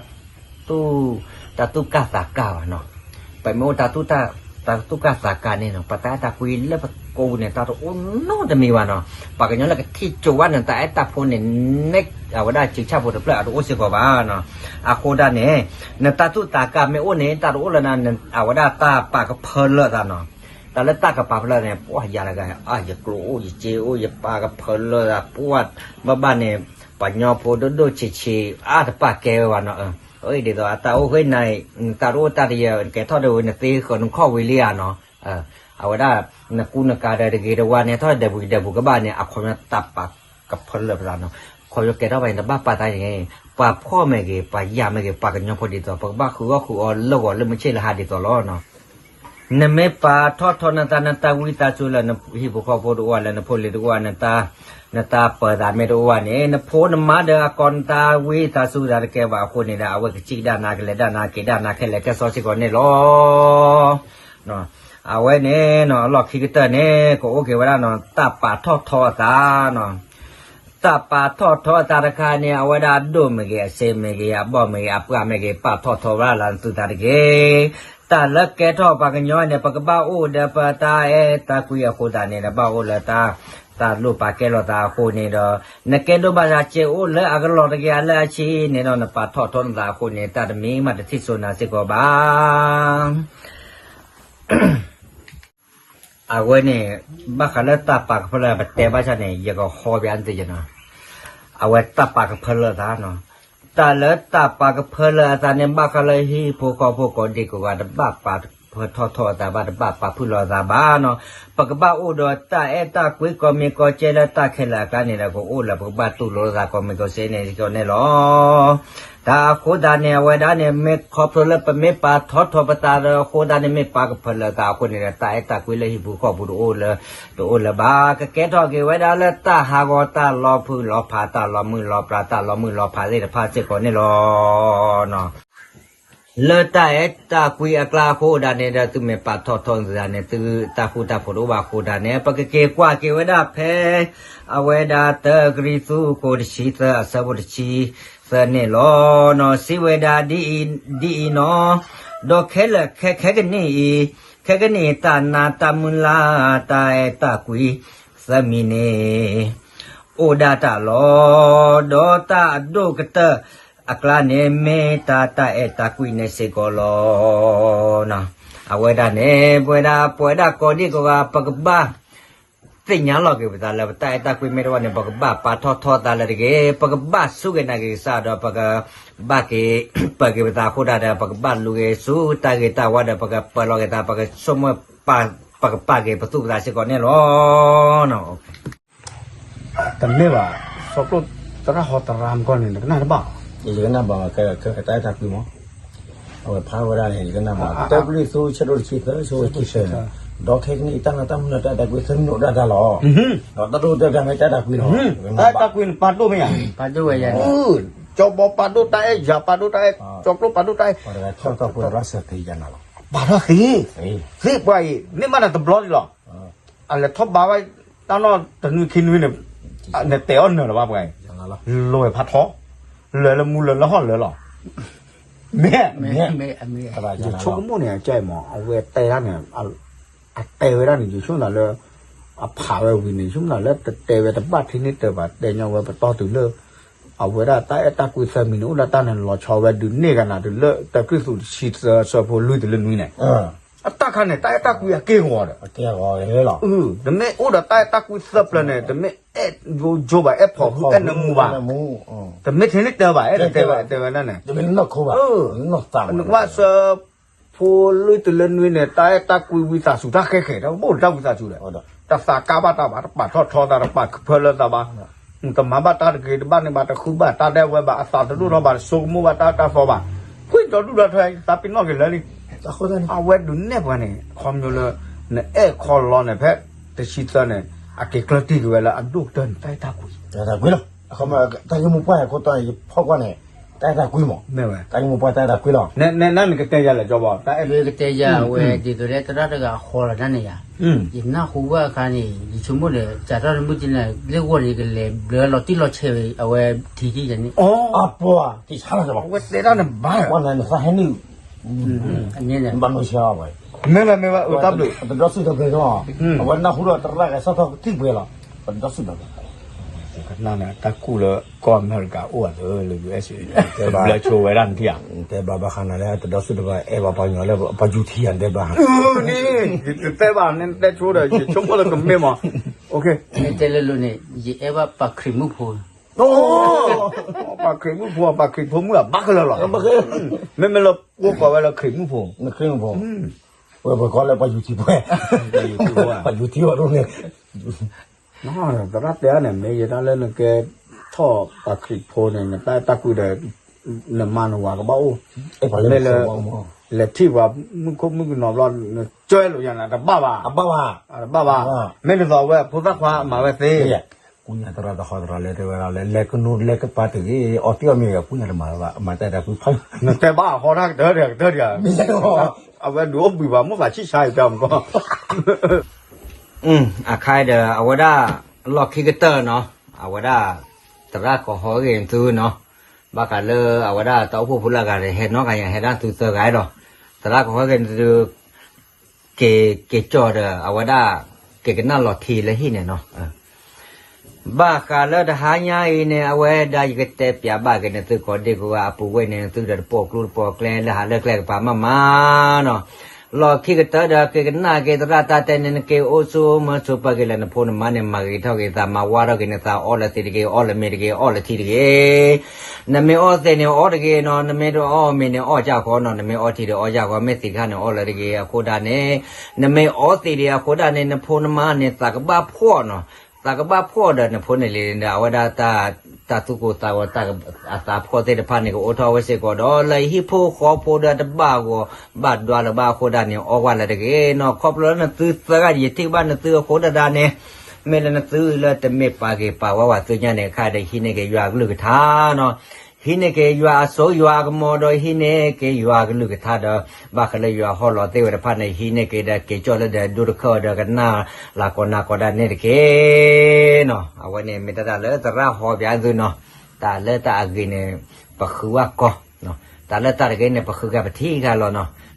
သူၣ်ကၢ်သးကါဘၣ်နီၤ, ပမ့ၢ်အိၣ် တၢ်သူၣ်ကၢ်သးကါန့ၣ်နီၤ, ပတၢ်အဲၣ်တၢ်ကွံလၢပကိးပူၤန့ၣ် တၢ်တအိၣ်နီတမံၤဘၣ်နီၤ. ပှၤကညီလၢကထံၣ်ကၠိဘၣ်န့ၣ် တၢ်အဲၣ်တၢ်ဖိန့ၣ် နဲၣ် အဝဲဒၣ်ဆံးဆၣ်ဖိတဖျၢၣ်အတအိၣ်စ့ၢ်ကီးဘၣ်နီၤ. အဃိဒၣ်န့ၣ် နတၢ်သူၣ်သးကါမ့ၢ်အိၣ်န့ၣ် တၢ်တအိၣ်လၢနၤ, အဝဲဒၣ်တၢ်ပာ်ကဖၢလၢသးနီၤ. တၢ်လၢတၢ်ကပာ်ဖျါန့ၣ် ပှၤယၤတဂၤ အါ ယကျိအိၣ် ယစ့အိၣ် ယပာ်ကဖၢလၢသး ပှၤဘၣ်ဘၣ်န့ၣ် ပှၤကညီဖိဒိၣ်ဒိၣ်ဆံးဆံး အါတပာ်ကဲဝဲဘၣ်နီၤ. အ့ ဒ်သိးအတၢ်အိၣ်ဃ့နၤအံၤ တၢ်တအိၣ်တၢ်တယၢၤ ကဲထီၣ်ဒီးဝဲ နသ့ဃၢၤနခီၣ်ဝံၤလံဧါနီၤ. အဝဲဒၣ် နကူနကၤဒီးတဂ့ၤတဝါန့ၣ် ထီၣ်ဒဲးပူၤဒဲးပူၤကဘၣ်န့ၣ် အခီပညီတၢ်ပာ်ကဖၢလၢပသးနီၤ. ခီပညီကဲထီၣ်ဘၣ်န့ၣ် တဘၣ်ပာ်သးန့ၣ် ပှၤဖှီၣ်မ့ၢ်ဂ့ၤ ပှၤယာ်မ့ၢ်ဂ့ၤ ပှၤကညီဖိဒ်သိး ပကဘၣ်ဃုအီၣ်ဃုအီလၢဂီၤလၢမုၢ်ဆ့ၣ်လၢဟါဒ်သိးလီၤနီၤ. နမ့ၢ်ပာ်ထီၣ်ထီနသး နတၢ်ဝံသးစူၤလၢနဟံၣ်ဖိဃီဖိတအိၣ်ဘၣ် လၢနဖိလံၤတအိၣ်ဘၣ် နတၢ် နတၢ်ပၢၤသးမ့ၢ်တအိၣ်ဘၣ်န့ၣ် နဖိနမါဒီးအကီးနတၢ်ဝံသးစူၤသးတကဲဘၣ်အဃိန့ၣ်ဒီး အဝဲကစံၣ်ကဒါနၤ ကလဲၤဒၣ်နၤ က့ၤဒၣ်နၤခဲလၢာ်ခဲဆ့စ့ၢ်ကီးန့ၣ်လီၤ. အဝဲန့ၣ်နီၤ အလီၢ်ခံကတၢၢ်န့ၣ် ကအိၣ်က့ၤဝဲဒၣ်နီၤ တၢ်ပာ်ထီၣ်ထီအသးနီၤ. တၢ်ပာ်ထီၣ်ထီအသးတခါန့ၣ် အဝဲဒၣ်အဒိၣ်မ့ၢ်ဂ့ၤ အစ့မ့ၢ်ဂ့ၤ အဘီၣ်မ့ၢ်ဂ့ၤ အပှၢ်မ့ၢ်ဂ့ၤ ပာ်ထီၣ်ထီဝဲဒၣ်လၢနသုသးတက့ၢ်. တၢ်လၢကဲထီၣ်ပှၤကညီန့ၣ် ပကဘၣ်အိၣ်ဒီးပတၢ်အဲၣ်တၢ်ကွံအဃိသတးန့ၣ် နဘၣ်အိၣ်လၢတၢ် တၢ်လိၣ်ပာ်ကဲလိာ်သးအဃိန့ၣ်ဒီး နကဲဒိးဘၣ်သးစ့အိၣ်လၢအကလီၢ်တက့ၢ် အလၢအဆံန့ၣ်ဒီး နပာ်ထီၣ်ထီနသးအဃိန့ၣ် တၢ်တမံၤမးတထံၣ်စိနၤစ့ၢ်ကီးဘၣ်. အဝဲန့ၣ် ဘၣ်ဃးလၢတၢ်ပာ်ကဖၢလၢပတဲဘၣ်ဆၣ်န့ၣ် ယကဟီဘၣ်နသ့ၣ်နီၤ. အဝဲတၢ်ပာ်ကဖၢလၢအသးနီၤ. တၢ်လၢတၢ်ပာ်ကဖၢလၢအသးန့ၣ် ဘၣ်ဃးလၢဟံၣ်ဖိဃီဖိကိးဒံကိးဂၤ တဘၣ်ပာ်ကဖၢထီၣ်ထီအသးဘၣ် တဘၣ်ပာ်ဖုၣ်လီၤအသးဘၣ်နီၤ. ပကဘၣ်အိၣ်ဒီးတၢ်အဲၣ်တၢ်ကွံ ကီၢ်မ့ၢ်ကီၢ်စဲလၢတၢ်ခဲလၢာ်အကျါန့ၣ်ဒီး ကအိၣ်လၢပကဘၣ်တူၢ်လိာ်သး ကီၢ်မ့ၢ်ကီၢ်စဲန့ၣ်စ့ၢ်ကီးန့ၣ်လီၤ. တၢ်အဃိသတးန့ၣ် အဝဲဒၣ်န့ၣ် မ့ၢ်ခီဖျိလၢပမ့ၢ်ပာ်ထီၣ်ထီပသးဒီးအဃိသတးန့ၣ် မ့ၢ်ပာ်ကဖၢလၢသးအဃိန့ၣ်ဒီး တၢ်အဲၣ်တၢ်ကွံလၢဟံၣ်ပူၤဃီပူၤတအိၣ်လၢ တအိၣ်လၢၤဘၣ်. ကကဲထီၣ်က့ၤဝဲဒၣ်လၢတၢ်ဟးဂီၤ တၢ်လီၤဖုၣ်လီၤဖး တၢ်လီၤမုၢ်လီၤပြး တၢ်လီၤမုၢ်လီၤဖးသ့ၣ်တဖၣ်စ့ၢ်ကီးန့ၣ်လီၤ. လၢတၢ်အဲၣ်တၢ်ကွံအကျါအဃိဒၣ်န့ၣ်ဒီး သုမ့ၢ်ပာ်ထီၣ်ထီနသးန့ၣ် သုတၢ်ဃူတၢ်ဖိးတအိၣ်ဘၣ်အဃိဒၣ်န့ၣ် ပကက့ၤကွၢ်က့ၤဝဲဒၣ်ဖဲ အဝဲဒၣ်တၢကရံၣ်သူး အခိၣ်တဆံသၢ အဆၢဖိတဆံသၢန့ၣ်လီၤ. စံးဝဲဒၣ်ဒ်အံၤနီၤ, ဒီးခဲလၢာ်ခဲခဲကနံၣ်အံၤ, ခဲကနံၣ်အံၤ တၢ်နးတၢ်မုၢ်လၢ် တၢ်အဲၣ်တၢ်ကွံသၢမံၤန့ၣ် အိၣ်ဒၣ်တၢ်လီၤ. ဒီးတၢ်အဒိၣ်ကတၢၢ်အကျါန့ၣ် မ့ၢ်တၢ်တၢ်အဲၣ်တၢ်ကွံန့ၣ်စ့ၢ်ကီးလီၤ. အဝဲဒၣ်န့ၣ် ပဝဲဒၣ်ပဝဲဒၣ်ကိးဒံကိးဂၤ ပကဘၣ် သ့ၣ်ညါလီၤက့ၤပသးလၢပတၢ်အဲၣ်တၢ်ကွံမ့ၢ်တအိၣ်န့ၣ် ပကဘၣ်ပာ်ထီၣ်ထီသးလၢတဂ့ၤ, ပကဘၣ်စူၢ်က့ၤနာ်က့ၤကစၢ်ဒီး ပကဘၣ်က့ၤပၢၤက့ၤပသးအဃိဒၣ်ဒီး ပကဘၣ်လူၤက့ၤဆူတၢ်ဂ့ၤတၢ်ဝါဒီး ပကပၢၤလီၤက့ၤသး ပကဆိကမိၣ် ပကပာ်က့ၤပသူၣ်ပသးစ့ၢ်ကီးန့ၣ်လီၤ. တမ့ၢ်ဘၣ်, စီဖျိသရၣ်ဟီတရါမကီၢ်န့ၣ် နကနၣ်တဘၣ်, ယကနၣ်ဘၣ် ကတၢ်အဲၣ်တၢ်ကွံမး, အဝဲဖးဝဲဒၣ်န့ၣ် ယကနၣ်ဘၣ် တၢ်ကလုၢ်သူဆၢဒိၣ်တဆံသၢ ဆၢဖိခံဆၢ, ဒီးခဲကနံၣ်အံၤ တၢ်နးတၢ်မုၢ်လၢ်တၢ်အဲၣ်တၢ်ကွံသၢမံၤန့ၣ်အိၣ်ဒၣ်တၢ်လီၤ. ဒီးတၢ်ဒိၣ်ကတၢၢ်တၢ်မ့ၢ်တၢ်အဲၣ်တၢ်ကွံလီၤ. တၢ်အဲၣ်တၢ်ကွံန့ၣ်ပာ်ဒိၣ်မ့ၢ်ဧါ, ပာ်ဒိၣ်ဝဲယၤန့ၣ်, ကၠီဘီပာ်ဒိၣ်တၢ်အဲၣ်, ယၤပာ်ဒိၣ်တၢ်အဲၣ်, ကၠီကျိပာ်ဒိၣ်တၢ်အဲၣ်, ပာ်ထီၣ်သ့, ပာ်ထီၣ်သ့, သ့ပှၤအံၤ မ့ၢ်မးနတဘျီလံလီၤ. အလဲၤထီၣ်ဘါဝဲ တၢ်နီၢ်တနွံခံနွံန့ၣ်, နတဲအီၣ်နၢၤလၢၤဘၣ်ပှၤအံၤ, လီၤဝဲဖးထီ, လၢာ်လၢမူလၢာ်လၢဟီၣ်လၢာ်လီၤ. မ့ၢ်, ယဆိကမိၣ်န့ၣ် အကဲမး အဝဲတဲဒၣ်န့ၣ်, အတဲဝဲဒၣ်န့ၣ် ယဆိကမိၣ်လၢ အဖးဝဲဝံၤန့ၣ် ယဆိကမိၣ်လၢတတဲဝဲတဘၣ်ထဲန့ၣ်တၢ်ဘၣ် တဲညီဝဲပတီၢ်တုၤလၢ အဝဲဒၣ်တၢ်အဲၣ်တၢ်ကွံသၢမံၤန့ၣ် အိၣ်ဒၣ်တၢ်န့ၣ်လီၤဆီဝဲဒုးန့ၢ်ဂၤနၤတုၤလၢ တၢ်ကရံၣ်သူးတဆံသၢ ဆၢဖိလွံၢ်တုၤလၢနွံန့ၣ်, အတၢ်ခါန့ၣ် တၢ်အဲၣ်တၢ်ကွံအက့ၢ်ဂီၤဒီး, တမ့ၢ်အိၣ်ဒီးတၢ်အဲၣ်တၢ်ကွံသၢပျၢၤန့ၣ် တမ့ၢ်အဲၣ်ယိဘၣ် အဲၣ်ဖိးဟု အဲၣ်နၢမူဘၣ်, တမ့ၢ်ထဲန့ၣ်တၢ်ဘၣ် အဲၣ်တဲဝဲဒၣ်န့ၣ်, နကွၢ်ဆၢ ဖိလွံၢ်တုၤလၢနွံန့ၣ် တၢ်အဲၣ်တၢ်ကွံဝံသးစူၤ တၢ်ဃဲဃဲဒီး ဘၣ်တၢ်ဝံသးစူၤဒီး, တသးကါဘၣ်တၢ်ဘၣ် တပာ်ထီၣ်ထီသး တပာ်ဖၢလၢသးဘၣ်, တမၤဘၣ်တၢ်တဂ့ၤ တဘၣ်န့ၢ်ဘၣ် တဃုဘၣ်တၢ်ဒဲဝဲဘၣ် အသးတဒိၣ်ထီၣ်ဘၣ် တဆိကမိၣ်ဘၣ်တၢ်တၢ်သီဘၣ်, ဖှံဒီဒူၣ်ဒီထၢ သးပ့ၤနီၣ်က့ၤလၢာ်လံ, အဝဲဒုးနဲၣ်ပှၤန့ၣ် ခီဖျိလၢ နအဲၣ်ခီလီန့ၣ် ဖဲတဆံသၢန့ၣ် အက့ၤကျၢၢ်တံၢ်က့ၤဝဲလၢအဒိၣ်ကတၢၢ်န့ၣ် တၢ်အဲၣ်တၢ်ကွံ တၢ်အဲၣ်တၢ်ကွံလီၤ. တၢ်ဂ့ၢ်မိၢ်ပှၢ်အခိၣ်တီန့ၣ် ယဖီၣ်ကွၢ်န့ၣ် တၢ်အဲၣ်တၢ်ကွံမး, မ့ၢ်ဝဲ တၢ်ဂ့ၢ်မိၢ်ပှၢ်တၢ်အဲၣ်တၢ်ကွံလီၤ. နနကတဲယၤလဲၣ် ကၠီဘီ တၢ်အဲၣ်တၢ်ကွံ ကတဲယၤဝဲ ဒ်သိးလၢသရၣ်တဂၤအဃီလီၤတၢ်န့ၣ်ယၤ, ယနၢ်ဟူဘၣ်အခါန့ၣ် ယဆိကမိၣ်ဒီး စးထီၣ်တမုၢ်ကန့ၣ် လၢဂီၢ်န့ၣ် ယကလဲၤဘျၢလီၤတံၢ်လီၤဆဲးဝဲ အဝဲထံၣ်ယၤန့ၣ်, အပှၤ အဝဲတဲတၢ်န့ၣ်ဘၣ် ပှၤန့ၣ်နသးဟဲနုာ် ဘၣ်နဆါအဝဲ, မ့ၢ်လၢမ့ၢ်ဝဲအတၢ်ဘျုး တဒီစံၣ်တဘျုးလီၤ, အဝဲနၢ်ဟူဒီးတရၣ်ဂဲၤဆၢထၢၣ်ကထံၣ်ပှဲၤလီၤ, ပတဒီစံၣ်တဘျုး တၢ်ကနၣ်န့ၣ်တၢ်ကူၣ်လၢကီၢ်အမဲရကၤအိၣ်အသိးလၢ ယူၢ်အ့ၣ် ဘျၢဆိဝဲဒၣ်နထံၣ်ဧါ, တဲဘၣ်ဘၣ်ဃးနၤလၢတဒီစံၣ်တဘျုး အဲၣ်ဘၣ်ပှၤကညီလၢပယူၤထံဧါ တဲဘၣ်, န့ၣ် ယတတဲဘၣ်န့ၣ် နတဲဆိဒီး ယဆိကမိၣ်လၢကမ့ၢ်မး, နတဲလၢလိၤန့ၣ် ယအဲၣ်ဘၣ်ပှၤခရံာ်မုၣ်ဖိ ပှၤခရံာ်မုၣ်ဖိ ပှၤခရံာ်ဖိမုၣ်အဘၣ်ခဲလၢာ်လီၤ, မ့မ့ၢ်လၢပှၤကိးဝဲလၢခရံာ်မုၣ်ဖိ, ခရံာ်မုၣ်ဖိ, ဝဲပှၤကိးလၢပှၤယူၤထံဖိ, ပှၤယူၤထံဖိဒ်န့ၣ်, နတရၣ်တဲအါန့ၣ် မ့ၢ်ယတၢ်လၢနကဲထီၣ်ပှၤခရံာ်ဖိန့ၣ် နတၢ်အဲၣ်တၢ်ကွံဒီး နမၤနဝၤကဘၣ်အိၣ်, မ့ၢ်လၢ လဲၤထံၣ်ပှၤမုၣ်ခိၣ်မုၣ်ကနီၤဘျီ နကၢၢ်လိာ်ယၤန့ၣ် တဘၣ်ဘၣ်, တဘၣ်ဘၣ်, မ့ၢ်ဒ်သိးအဝဲဖိသၣ်ခွါမၤဝဲသ့ ကူၣ်ညါသရၣ်တဟီသရၣ်လၢတဲဝဲဒၣ်လၢ လဲၤကနိးလဲၤကပၤတဂ့ၤ အီၣ်တ့ၢ်အီၣ်မ့ၤ ကူၣ်ညါတမၤဝဲဘၣ် မၤတၢ်အဲၣ်တၢ်ကွံဖး, နတဲဘၣ်အဟီတၢ်ကတၢၢ်တဂၤကတၢၢ်တဂၤ, အဝဲဒုးအိၣ်ဘှံးဘၣ် မိၣ်သးဆံၣ်ဆါအံၤတဲမကီၢ်, အခါဒီး အဝဲဒၣ် လီၢ်ခံကတၢၢ်နီၤ, အဝဲဒၣ် သရၣ်ကဟီဂ့ၤသုနီၤ, ဘၣ်ဃးလၢအဝဲဒၣ်တၢ်အိၣ်ဖှိၣ်ဖိလၢအဂၤဒီး ဟဲနီတဂၤယၤ ဟဲဒၣ်သုသၢဂၤဒီး သရၣ်ကဟီဂ့ၤသု က့ၤက့ၤကၠီၣ်ဒီး အဝဲဒၣ် က့ၤကနၣ်လီၤထံလၢဟံၣ်န့ၣ်နီၤ, ဘၣ်ဃးလၢတဟါညါအံၤန့ၣ် အဝဲဒၣ်ယကတဲပျးဘၣ်က့ၤနသုကိးဒံကိးဂၤအပူၤဝဲန့ၣ် နသုဒီးတပိာ်ကျိတပိာ်ကျဲလၢဟးလၢကျဲကပၤမးမးနီၤ, လီၢ်ခံကတၢၢ်ဒီးက့ၤကနၣ်က့ၤသရၣ်တၢ်တဲန့ၣ် နက့ၤအိၣ်ဆူၣ်မၢဆူၣ်ပၢၢ်က့ၤလၢနဖိနမါန့ၣ် မၤဂ့ၤထီၣ်က့ၤသး မၤဝါထီၣ်က့ၤနသး အီၣ်လၢသံးတဂ့ၤ အီၣ်လၢမ့ၤတဂ့ၤ အီၣ်လၢထံတဂ့ၤ နမ့ၢ်အီၣ်သံးန့ၣ် အီၣ်တဂ့ၤနီၤ, နမ့ၢ်တအီၣ်မ့ၤန့ၣ် အီၣ်ကၢ်ဃီနီၤ, နမ့ၢ်အီထံဒီးအီၣ်ကၢ်ဃီ, မ့ၢ်သံးတခါန့ၣ် အီၣ်လၢတဂ့ၤ, အဃိဒၣ်န့ၣ် နမ့ၢ်အီသံးဒံးအဃိဒၣ်န့ၣ် နဖိနမါန့ၣ် သးကဘၣ်ဖှီၣ်နီၤ, သးကဘၣ်ဖှီၣ်ဒီးနဖိန့ၣ်လံဒီး အဝဲဒၣ် တၢ်သူၣ်ကိၢ်သးဂီၤ အသးဖှီၣ်သ့ၣ်တဖၣ်န့ၣ် ကအိၣ်ထီၣ်ဝဲစ့ၢ်ကီးဒီး လၢဟံၣ်ဖိဃီဖိဒီးတဘၣ်ဂီၤဘၣ်ဒွးလၢၤဘၣ်အဃိဒၣ်န့ၣ် အီၣ်ဝဲလၢတဂ့ၤနီၤ, ခီဖျိလၢနသုသၢဂၤ ယထံၣ်ဘၣ်နသုအဃိဒၣ်ဒၣ်န့ၣ် မ့ၢ်လၢနသုလၢတမ့ၢ်ပာ်ဂ့ၤပာ်ဝါဝဲသုညါန့ၣ် ခါဒီးဟံးန့ၢ်က့ၤယွၤအကလုၢ်ကထါနီၤ, ဟံးန့ၢ်က့ၤယွၤအစိယွၤအကမီၤဒီး ဟံးန့ၢ်က့ၤယွၤအကလုၢ်ကထါဒီး ဘၣ်ဃးလၢယွၤဟီၣ်လီၤသ့ၣ်ဝဲတဖၣ်န့ၣ် ဟံးန့ၢ်က့ၤဒီးက့ၤကၠီၣ်လၢဒီးဒိတခၢၣ်ဒီး ကနၣ်လၢကိးနၤကိးဒၣ်န့ၣ်တက့ၢ်နီၤ, အဝဲန့ၣ်မ့ၢ်တၢ်တၢ်လၢသရၣ်ဟီပၠးသုနီၤ, တၢ်လၢတၢ်အဂ့ၤန့ၣ် ပဃုဝဲကီၢ်, တၢ်လၢတၢ်တဂ့ၤန့ၣ် ပဃုကပထံၣ်ကလီၤနီၤ,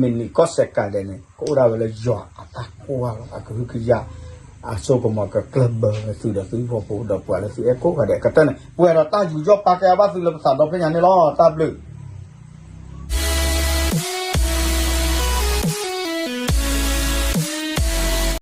မ့ၢ်နံၣ်ကီၢ်စဲးကးဒဲးန့ၣ် ကအိၣ်ဒၣ်ဝဲလၢယွၤအတၢ်ကွၢ်လီၤ အကဟုကယာ် အစိကမီၤကကျၢၢ်ဘၢဝဲသုဒီးသုဟံၣ်ဖိဃီဖိဒီးပှၤလၢသုအဲၣ်ကိးဂၤဒဲး ကတၢၢ်န့ၣ် ပှဲၤဒီးတၢ်ယူးယီၣ်ပာ်ကဲအဘၣ်သုလၢပသးဒီဖျၢၣ်ညါန့ၣ်လီၤ. တၢ်ဘျုး